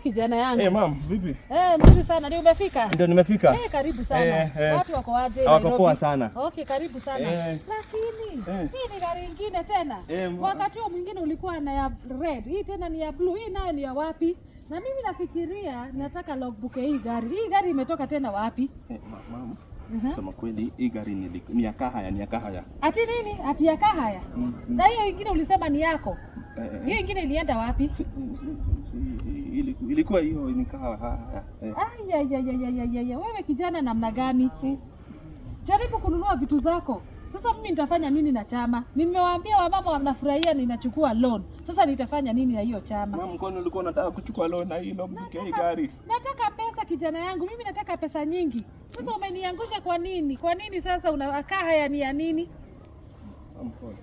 Kijana yangu. Hey, mum, vipi? Mzuri sana. Ni umefika? Ndio nimefika. Karibu sana. Watu wako aje Wako Nairobi? poa sana. Okay, karibu sana. Lakini hii ni gari ingine tena. Wakati huo mwingine ulikuwa na ya red, hii tena ni ya blue, hii nayo ni ya wapi? Na mimi nafikiria nataka logbook ya hii gari. Hii gari imetoka tena wapi? Mum, sema kweli hii gari ni ya Kahaya, ni ya Kahaya. Ati nini? Ati ya Kahaya? Na hiyo ingine ulisema ni yako. Hiyo ingine ilienda wapi? Ilikuwa hiyo ni Kahaya. Ay, ay, ay, ay, ay, ay, ay. Wewe kijana namna gani? Jaribu kununua vitu zako. Sasa mimi nitafanya nini na chama? Nimewaambia wamama wanafurahia ninachukua loan. Sasa nitafanya nini na hiyo chama? Mum, kwani ulikuwa unataka kuchukua loan na hii logbook ya hii gari? Nataka pesa, kijana yangu, mimi nataka pesa nyingi. Sasa umeniangusha kwa nini? Kwa nini sasa unakaa haya ni ya nini? Mum, pole.